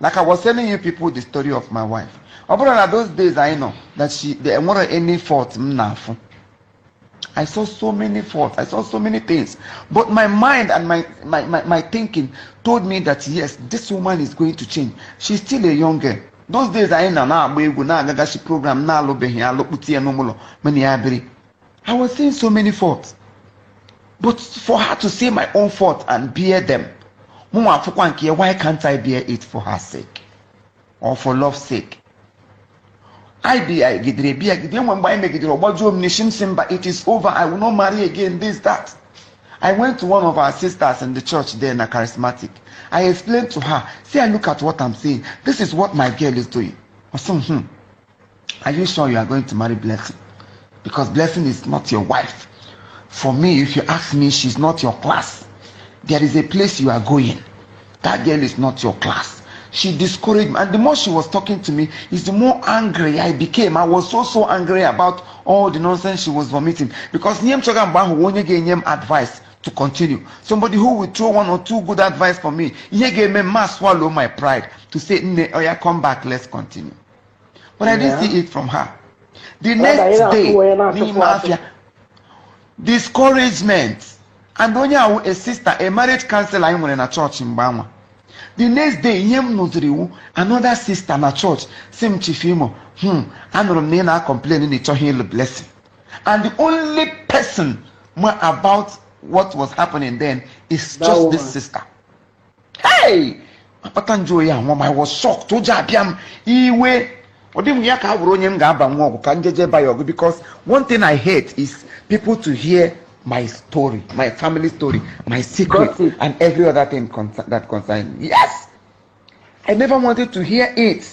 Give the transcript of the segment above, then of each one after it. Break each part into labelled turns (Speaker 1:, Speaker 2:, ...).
Speaker 1: Like I was telling you people the story of my wife, ọ bụrụ na those days I know that she there nwere any fault m na-afụ. I saw so many faults. I saw so many things. But my mind and my thinking told me that yes, this woman is going to change. She's still a young girl. Those days anyị na na-agba egwu, na-agagachi program, na-alụbeghị alụkpụta ya n'ụlọ mana ya biri. I was seeing so many faults. But for her to see my own fault and bear them, mụnwa afụkwa nke ya, why can't I bear it for her sake? Or for love's sake? I be I gidere bịa gide enwe mgbe anyị megidere, ọgbajuo m n'isi, m sị mba, it is over, I will not marry again, this, that. I went to one of our sisters in the church there na charismatic. I explained to her, say, "I look at what I'm saying. This is what my girl is doing." Ọ sị m, are you sure you are going to marry Blessing? Because Blessing is not your wife. For me, if you ask me, she's not your class. There is a place you are going. That girl is not your class." She discouraged me. And the more she was talking to me, is the more angry I became. I was so, so angry about all the nonsense she was vomiting. Because ihe m chọga mgbe ahụ, onye ga-enye m advice to continue. Somebody who will throw one or two good advice for me. Ihe ga-eme m ma swallow my pride to say, "Nne, oya, come back, let's continue." But I didn't see it from her. The next day, n'ime afịa, discouragement. And onye ahụ, a sister, a marriage counselor anyị nwere na chọọchị mgbe anwa. The next day, ihe m nụziri iwu, another sister na church si m, "Chief Imo, anụrụ m na ị na-complain na ị chọghị ịlụ Blessing." And the only person ma about what was happening then is
Speaker 2: That
Speaker 1: just
Speaker 2: woman.
Speaker 1: this sister. Hey! Akpata njụ oyi anwụ m, I was shocked. Ụjọ abịa m, iwe. Ọ dịghị m ya ka a bụrụ onye m ga-aba nwa ọgụ ka njeje ba ya ọgụ, because one thing I hate is people to hear my story, my family story, my secret,
Speaker 2: Gossip.
Speaker 1: and every other thing that concerns me. Yes! I never wanted to hear it.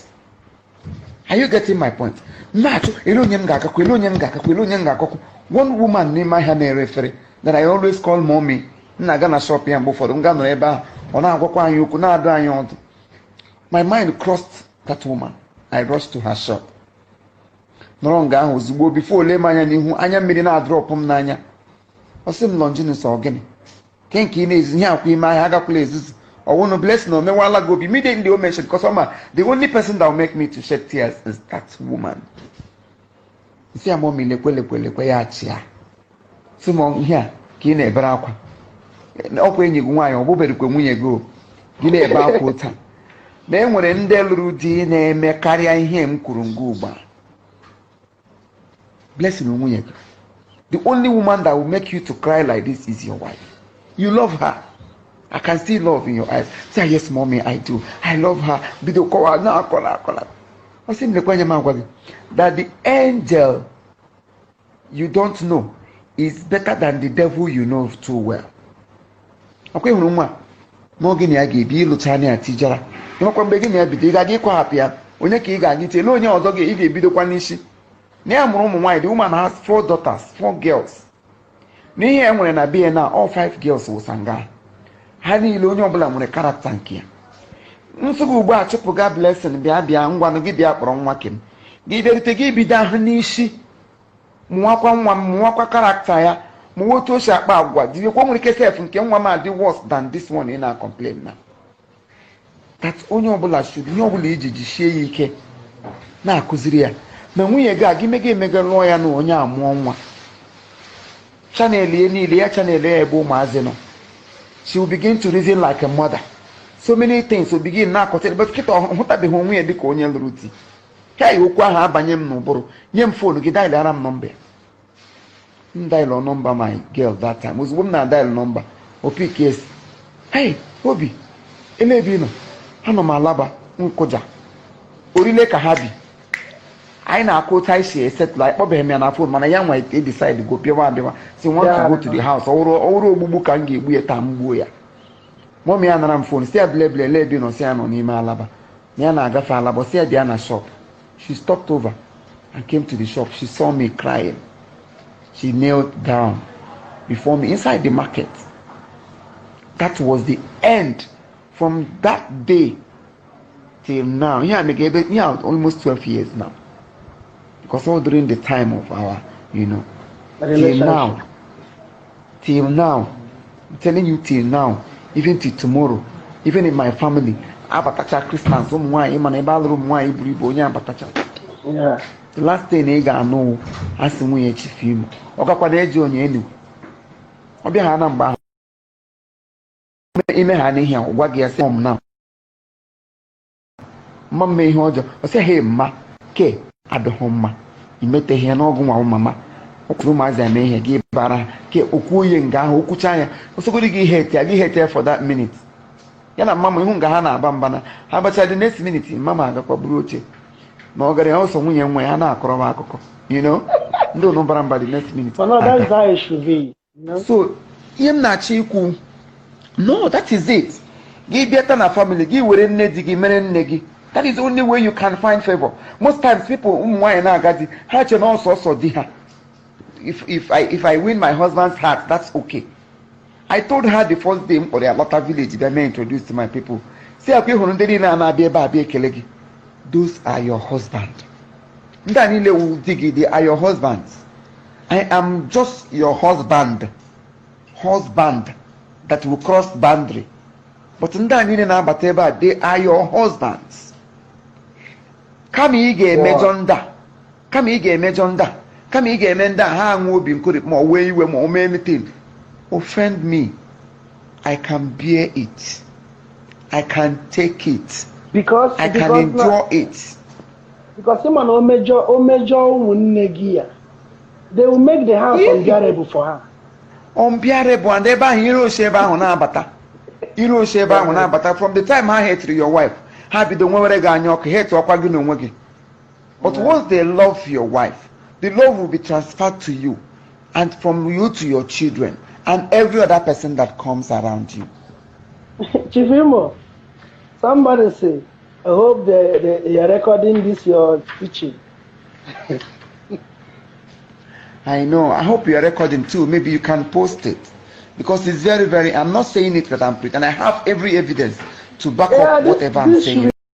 Speaker 1: Are you getting my point? Na-achọ ele onye m ga-agakwa, ele onye m ga-agakwa, ele onye m ga-agakwa. One woman n'ime ahịa na-ere efere that I always call mommy. M na-aga na shop ya mgbe ụfọdụ, m ga nọrọ ebe ahụ, ọ na-agwakwa anyị okwu, na-adụ anyị ọdụ. My mind crossed that woman. I rushed to her shop. Nọrọ nga ahụ ozugbo, before ole m anya n'ihu, anya mmiri na-adrop m n'anya. Ọ sị m, "Longinus, ọ gịnị? Ke nke ị na-ezu ihe akwa ime ahịa, agakwala ezuzu. Ọwụnụ Blessing o mewala gị obi?" Immediately o mentioned, because ọma, the only person that will make me to shed tears is that woman. Nsị ya, "Mommy, lekwe, lekwe, lekwe." Ya achịa, sị m, "Ihe a ka ị na-ebere akwa? Ọkwa enyi gị nwaanyị, ọ bụberikwe nwunye gị o, gị na-ebe akwa ụta na e nwere ndị lụrụ di na-eme karịa ihe m kwuru nga ugbu a. Blessing nwunye gị. The only woman that will make you to cry like this is your wife. You love her. I can see love in your eyes." Say, "Yes, mommy, I do. I love her." Bido kọwa na akọla akọla. Ọ sị m, "Lekwa anya, m agwa gị that the angel you don't know is better than the devil you know too well. Ọkwa ịhụrụ nwa n'oge na ya ga-ebi ịlụcha anya ya tijara ịmakwa mgbe gị na ya bido, ị ga-aga ịkwahapụ ya, onye ka ị ga-aga iche ele, onye ọzọ ị ga-ebidokwa n'isi na ya mụrụ ụmụ nwaanyị." The woman has four daughters, four girls. N'ihe e nwere na be na all five girls wụ sanga. Ha niile, onye ọbụla nwere character nke ya. Nsogbu ugbu a, chụpụga Blessing, bịa, bịa ngwanụ gị, bịa kpọrọ nwa kem gị bịarute, gị bido ahụ n'isi, mụwakwa nwa m, mụwakwa character ya, mụwa otu o si akpa agwa, dịkwa nwere ike sef nke nwa m adị worse than this one ị na-complain na that. Onye ọbụla should, ihe ọbụla iji jisie ya ike na-akụziri ya na nwunye gị a gị mega emega lụọ ya na onye amụọ nwa, channel ya niile ya, channel ya ebe ụmụazị nọ. She will begin to reason like a mother. So many things will begin na-akọta, but kịta ọ hụtabeghị onwe ya dịka onye lụrụ di. Hey, okwu ahụ abanye m n'ụbụrụ. Nye m phone gị, dial m nọmba ya. M dial nọmba my girl that time. Ozugbo m na dial nọmba, o pick. "Yes, hey Obi, ele ebe ị nọ?" "Anọ m Alaba." Nkụja orile ka ha bi. Anyị na-akụ otu anyị si esettle. Anyị kpọbeghị m ya na phone, mana ya nwa e decide go bịawa abịawa, si want to go to the house. Ọwụrụ ogbugbu ka m ga-egbu ya taa, m gbuo ya. Mommy ya nara m phone, si ya, "Bleble, ele ebe ị nọ?" Si ya nọ n'ime Alaba, na ya na-agafe Alaba. Si ya bịa na shop. She stopped over and came to the shop. She saw me crying. She knelt down before me inside the market. That was the end. From that day till now, ihe a mega ebe ihe a almost 12 years now, because all during the time of our till
Speaker 2: Relationship.
Speaker 1: now, till now, I'm telling you, till now, even till tomorrow, even in my family, Abatacha Christmas, ụmụ nwaanyị, mana ebe alụrụ ụmụ nwaanyị buru ibu, onye abatacha. The last thing ị ga-anụ, asị nwunye Chief Imo ọ gakwana eji onye enu ọ bịa ha na mgbe ahụ ime ha n'ihi a gwa gị ya sị m na mma mme ihe ọjọọ. Ọ sị ha mma ke adịghị mma imeteghị ya n'ọgụ nwa mama ọ kwuru ụmụazị eme ihe gị bara ha ke okwu oye nga ahụ okwucha ya osogodi gị ihe ete gị ihe ete for that minute ya na mama ihu nga ha na-aba mba na ha bacha. The next minute, mama agakwa buru oche na ọ gara ya ọsọ nwunye nwa ya na-akọrọ akụkọ ndị ụnụ bara mba the next minute.
Speaker 2: But no, that's how it should be. You know?
Speaker 1: So ihe m na-achọ ikwu, no, that is it. Gị bịata na family gị, were nne di gị mere nne gị. That is the only way you can find favor. Most times people, ụmụ nwaanyị na-agadi, ha che na ọsọsọ di ha, if I win my husband's heart, that's okay. I told her the first day m kpọrọ ya lọta village, bịa mee introduce to my people, si akwa ịhụrụ ndị niile a na-abịa ebe a bịa ekele gị, those are your husband. Ndị a niile wu di gị, they are your husbands. I am just your husband, husband that will cross boundary, but ndị a niile na-abata ebe a, they are your husbands. Kama ị ga-emejọ ndị a, kama ị ga-emejọ ndị a, kama ị ga-eme ndị a ha anwụ obi nkori ma ọ wee iwe ma ọ mee anything, offend me, I can bear it, I can take it.
Speaker 2: Because
Speaker 1: I can
Speaker 2: because
Speaker 1: endure it.
Speaker 2: Because ịma na o mejọ ụmụnne gị ya, they will make the house unbearable for her.
Speaker 1: Unbearable. And ebe ahụ ire oshi ebe ahụ na-abata, ire oshi ebe ahụ na-abata. From the time ha hated your wife, ha bido nwewere gị anya ọkụ, hate ọkwa gị n'onwe gị. But once they love your wife, the love will be transferred to you and from you to your children and every other person that comes around you.
Speaker 2: Chief Imo, somebody say, "I hope they are recording this your teaching."
Speaker 1: I know. I hope you are recording too. Maybe you can post it. Because it's very, very, I'm not saying it that I'm pretty, and I have every evidence to back up
Speaker 2: this,
Speaker 1: whatever I'm
Speaker 2: this
Speaker 1: saying.